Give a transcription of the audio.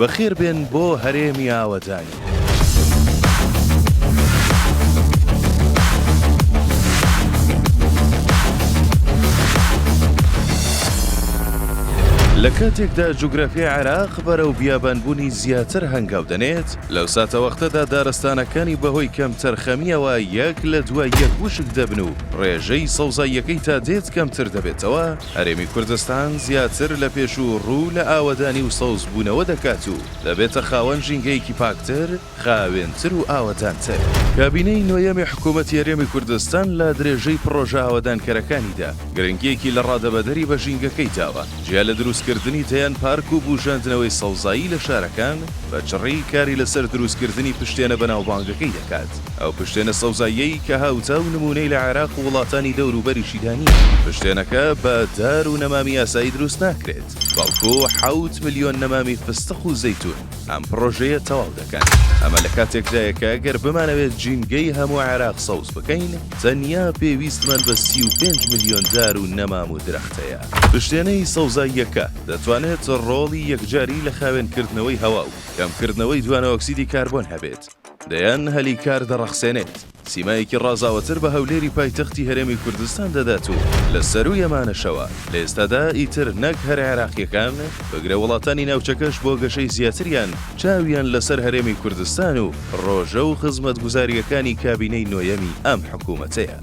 بەخێربێن بۆ هەرێمی ئاوەدانی. لە کاتێکدا جوگرافیای عێراق بەرەو بیابانبوونی زیاتر هەنگاو دەنێت، لەو ساتەوەختەدا دارستانەکانی بەهۆی کەمتەرخەمییەوە یەک لە دوای یەک وشک دەبن و ڕێژەی سەوزاییەکەی تا دێت کەمتر دەبێتەوە، هەرێمی کوردستان زیاتر لە پێشوو ڕوو لە ئاوەدانی و سەوزبوونەوە دەکات و دەبێتە خاوەن ژینگەیەکی پاکتر، خاوێنتر و ئاوەدانتر. کابینەی نۆیەمی حکوومەتی هەرێمی کوردستان لە درێژەی پڕۆژە ئاوەدانکەرەکانیدا، گرنگییەکی لەڕادەبەدەری بە ژینگەکەی داوە. جیا لە دروستکردنی دەیان پارک و بووژاندنەوەی سەوزایی لە شارەکان، بە چڕی کاری لەسەر دروستکردنی پشتێنە بەناوبانگەکەی دەکات. ئەو پشتێنە سەوزاییەی کە هاوتا و نموونەی لە عێراق و وڵاتانی دەوروبەریشیدا نییە. پشتێنەکە بە دار و نەمامی ئاسایی دروست ناکرێت، بەڵکو 7 ملیۆن نەمامی فستق و زەیتوون ئەم پڕۆژەیە تەواو دەکەن. ئەمە لە کاتێکدایە کە ئەگەر بمانەوێت ژینگەی هەموو عێراق سەوز بکەین، تەنیا پێویستمان بە 35 ملیۆن دار و نەمام و درەخت هەیە. پشتێنەی سەوزاییەکە دەتوانێت ڕۆڵی یەکجاری لە خاوێنکردنەوەی هەوا و کەمکردنەوەی دوانەئۆکسیدی کاربۆن هەبێت، دەیان هەلی کار دەڕەخسێنێت، سیمایەکی ڕازاوەتر بە هەولێری پایتەختی هەرێمی کوردستان دەدات و لە سەرووی ئەمانەشەوە لە ئێستادا ئیتر نەک هەر عێراقییەکان، بگرە وڵاتانی ناوچەکەش بۆ گەشەی زیاتریان چاویان لەسەر هەرێمی کوردستان و پڕۆژە و خزمەتگوزارییەکانی کابینەی نۆیەمی ئەم حکوومەتەیە.